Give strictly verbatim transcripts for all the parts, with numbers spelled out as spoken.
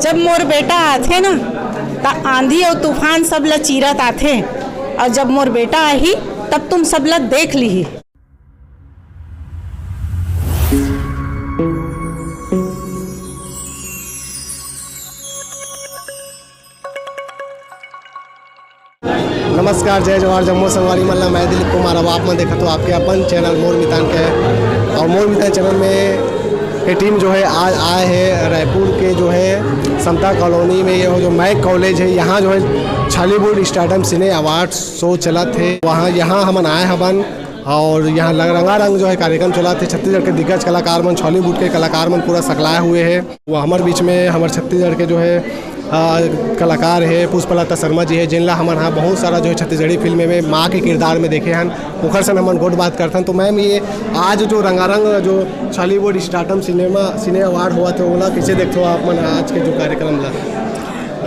जब मोर बेटा आथे ना, त आंधी अउ तूफान सब ला चीरत आथे, अउ जब मोर बेटा आही, तब तुम सब ला देख लिही। नमस्कार, जय जोहार, जम्मो संगवारी मन ला। मैं दिलीप कुमार। अब आप मन देखत हो आपके अपन चैनल मोर मितान के, और मोर मितान चैनल में ये टीम जो है आज आए है रायपुर के जो है समता कॉलोनी में, ये जो मैक कॉलेज है, यहाँ जो है छॉलीवुड स्टारडम सिने अवार्ड शो चलत है, वहाँ यहाँ हमन आए हवन। और यहाँ लग- रंगारंग जो है कार्यक्रम चलत है। छत्तीसगढ़ के दिग्गज कलाकार मन, छॉलीवुड के कलाकार मन पूरा सकलाए हुए है। वो हमर बीच में हमर छत्तीसगढ़ के जो है आ, कलाकार है पुष्पलता शर्मा जी है, जिनला हमन हा बहुत सारा जो है छत्तीसगढ़ी फिल्म में माँ के किरदार में देखे हन, ओखर सन हमन गोठ बात करथन। तो मैम, ये आज जो रंगारंग जो छॉलीवुड स्टारडम सिनेमा सिने अवार्ड होवत है, ओला कैसे देखथो आप मन आज के जो कार्यक्रम ला?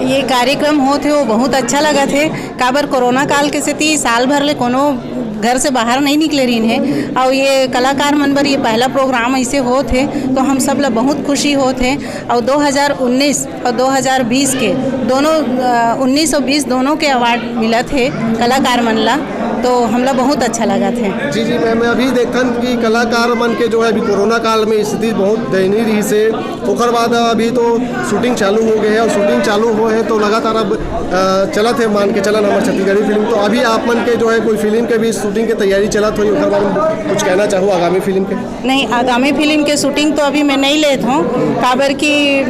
ये कार्यक्रम होत हे, वो बहुत अच्छा लगत हे। काबर कोरोना काल के सेती साल भर ले कोनो घर से बाहर नहीं निकले रहिन हे, और ये कलाकार मन बर ये पहला प्रोग्राम ऐसे होत हे, तो हम सब ला बहुत खुशी होत हे। और दो हज़ार उन्नीस और दो हज़ार बीस के दोनों, अ, उन्नीस और बीस दोनों के अवार्ड मिलत हे कलाकार मन ला, तो हमला बहुत अच्छा लगत हे। जी, जी, मैं, मैं अभी देखथन कि कलाकार मन के जो है अभी कोरोना काल में स्थिति बहुत दयनीय रही से, ओकर बाद अभी तो शूटिंग चालू हो गए है, और शूटिंग चालू हो है तो लगातार अब, अ, चलत है, मान के चलन हमर छत्तीसगढ़ी फिल्म। तो अभी आप मन के जो है कोई फिल्म के भी शूटिंग के तैयारी चलत होई, ओकर बारे में कुछ कहना चाहू आगामी फिल्म के? नहीं, आगामी फिल्म के शूटिंग तो अभी मैं नहीं लेत हूँ, काबर कि, अ,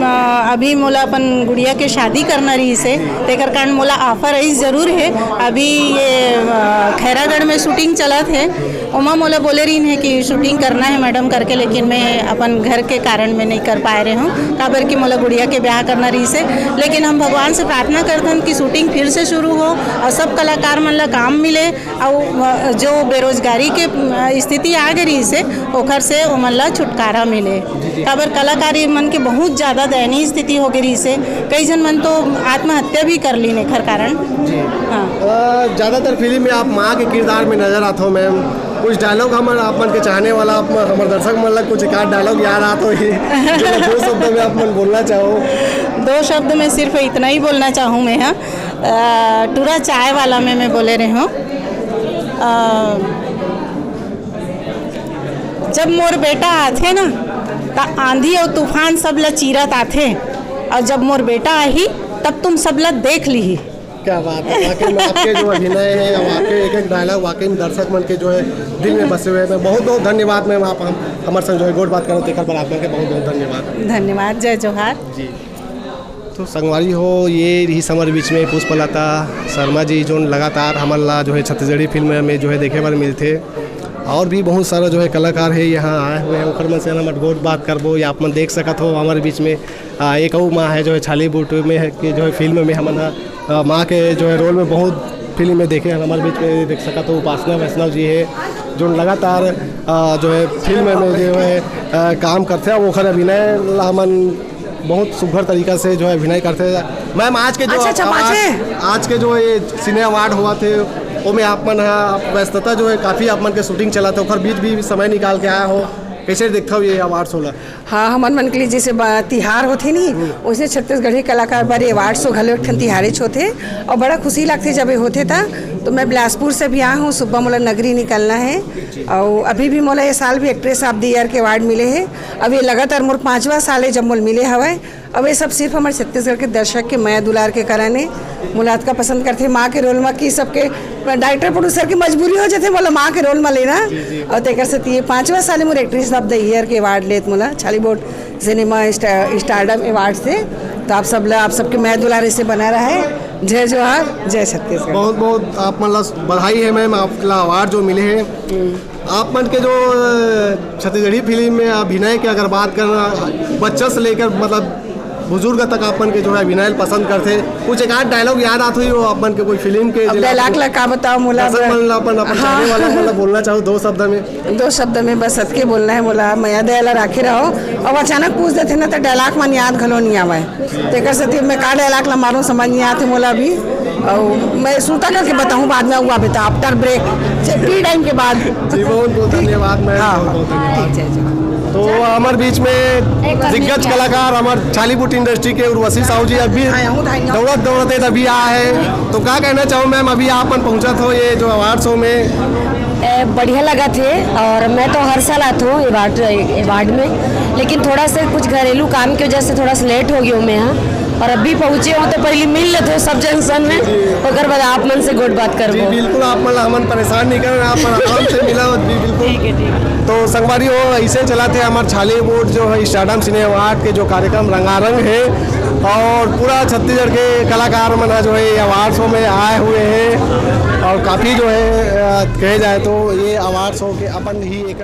अभी मोला अपन गुड़िया के शादी करना रही से, तेकर कारण मोला ऑफर आई जरूर है। अभी ये, अ, खैरागढ़ में शूटिंग चलत है, ओमा मोला बोले रहिन है कि शूटिंग करना है मैडम करके, लेकिन मैं अपन घर के कारण मैं नहीं कर पाए रहे हूँ, काबर कि मोला गुड़िया के ब्याह करना रही से। लेकिन हम भगवान से प्रार्थना करथन कि शूटिंग फिर से शुरू हो और सब कलाकार मन ला काम मिले, और, अ, जो बेरोजगारी के, अ, स्थिति आ गई रही से, ओखर से ओमन ला छुटकारा मिले। काबर कलाकार मन के बहुत ज्यादा दयनीय स्थिति हो गई रही से, कई झन मन तो आत्महत्या भी कर लीन एखर कारण। जी। हाँ। अ, ज्यादातर फिल्म में आप माँ के किरदार में नजर आते हो मैम। कुछ डायलॉग हमर आप मन के चाहने वाला, आप मन, हमर दर्शक मन ला कुछ एक आध डायलॉग याद आत होही, जो दो शब्द में आप मन बोलना चाहो? दो शब्द में सिर्फ इतना ही बोलना चाहूँ मैं, हाँ। अ, टूरा चाय वाला में मैं बोले रहे हूँ, अ, जब मोर बेटा आथे ना, त आंधी और तूफान सब ला चीरत आथे, और जब मोर बेटा आही, तब तुम सब ला देख लिही। क्या बात है, वाकई में आपके जो अभिनय है और आपके एक एक डायलॉग वाकई में दर्शक मन के जो है दिल में बसे हुए हैं। बहुत बहुत धन्यवाद मैम, आप हम हमारे संग जो है गोठ बात करो, तेकर पर आप मन के बहुत बहुत धन्यवाद। धन्यवाद, जय जोहार। जी। तो संगवारी हो, ये रही हमर बीच में पुष्पलता शर्मा जी, जो लगातार हमन ला जो है छत्तीसगढ़ी फिल्म में जो है देखे बर मिलथे। और भी बहुत सारा जो है कलाकार है यहाँ आए हुए हैं, ओकर मन से हम गोठ बात करबो। या आप मन देख सकत हो हमारे बीच में, आ, एक अऊ माँ है जो है छॉलीवुड में है कि जो है फिल्म में हमन हा, आ, माँ के जो है रोल में बहुत फिल्म में देखे हैं। हमारे बीच में देख सकत हो उपासना वैष्णव जी है, जो लगातार, आ, जो है फिल्म में जो है, आ, काम करते हैं। ओखर अभिनय ला हमन बहुत सुघर तरीका से जो है अभिनय करते हैं। मैम, आज के जो अच्छा, अच्छा, आज, पाछे। आज के जो ये सिने अवार्ड होवत हे, ओमे आप मन हा, आप व्यस्तता जो है काफी आप मन के शूटिंग चलत हे, ओखर बीच भी समय निकाल के आए हो, कैसे देखत हो ये अवार्ड शो ला? हाँ, हमन मन के लिए जैसे ब-, तिहार होथे नी, वैसे छत्तीसगढ़ी कलाकार बर ये अवार्ड शो घलो एक ठन तिहारेच होथे, और बड़ा खुशी लगथे जब ये होथे ता। तो मैं बिलासपुर से भी आए हूँ, सुबह मोला नगरी निकलना है, और अभी भी मोला ये साल भी एक्ट्रेस ऑफ द ईयर के अवार्ड मिले है। अब ये लगातार मोर पांचवा साल है जब मोला मिले हवय। अब ये सब सिर्फ हमारे छत्तीसगढ़ के दर्शक के मया दुलार के कारण है। मोला अतका पसंद करथे माँ के रोल में कि सबके डायरेक्टर प्रोड्यूसर की मजबूरी हो जाथे मोला माँ के रोल में लेना। और तेकर सेती ये पांचवा साल है मोर एक्ट्रेस ऑफ द ईयर के अवार्ड लेत मोला छॉलीवुड सिनेमा स्टा-, स्टारडम अवार्ड से। तो आप सब ला, आप सबके मया दुलार ऐसे बना रहे। जय जोहार, जय छत्तीसगढ़। बहुत बहुत आप मन ला बधाई है मैम, आप ला अवार्ड जो मिले हैं। आप मन के जो, अ, छत्तीसगढ़ी फिल्म में अभिनय के अगर बात करना, बच्चा से लेकर मतलब बुजुर्ग तक आप मन के जो है अभिनय पसंद करथे, कुछ एक आध डायलॉग याद आत होही वो आप मन के कोई फिल्म के, अब जेला डायलॉग ला का बताओ मोला दर्शक अब। मन ला अपन, अपन हाँ। चाहने वाला मन ला बोलना चाहो दो शब्द में। दो शब्द में बस अतके बोलना है मोला, मया दया ला राखे रहो। अब अचानक पूछ देथे ना तो डायलॉग मन याद घलो नहीं आवे, तेकर सेती मैं का डायलॉग ला मारूं समझ नहीं आते मोला अभी। और मैं सुनता करके बताऊँ बाद में, हुआ बेटा, आफ्टर ब्रेक, टी टाइम के बाद। जी, बहुत बहुत धन्यवाद मैम, हाँ, बहुत बहुत धन्यवाद। ठीक है जी। तो हमारे बीच में दिग्गज कलाकार हमारे छालीवुड इंडस्ट्री के उर्वशी साहू जी अभी दौड़त दौड़त अभी आए हैं, तो क्या कहना चाहो मैम, अभी आप मन पहुंचत हो ये जो अवार्ड शो में? ए, बढ़िया लगा थे। और मैं तो हर साल आती हूँ अवार्ड अवार्ड में, लेकिन थोड़ा सा कुछ घरेलू काम की वजह से थोड़ा सा लेट हो गई हूँ मैं यहाँ। और अभी पहुँचे हूँ तो पहले मिल लेते हो सब जंक्शन में, ओकर बाद आप मन से गोठ बात जी करबो। बिल्कुल, आप मन हमन परेशान नहीं कर, आप मन आराम से मिला हो। जी बिल्कुल। तो संगवारी हो, ऐसे चला थे हमारे छालीवुड जो है स्टारडम सिने अवार्ड के जो कार्यक्रम रंगारंग है, और पूरा छत्तीसगढ़ के कलाकार मन जो है ये अवार्ड शो में आए हुए हैं, और काफ़ी जो है अ, कहे जाए तो ये अवार्ड शो के अपन ही एक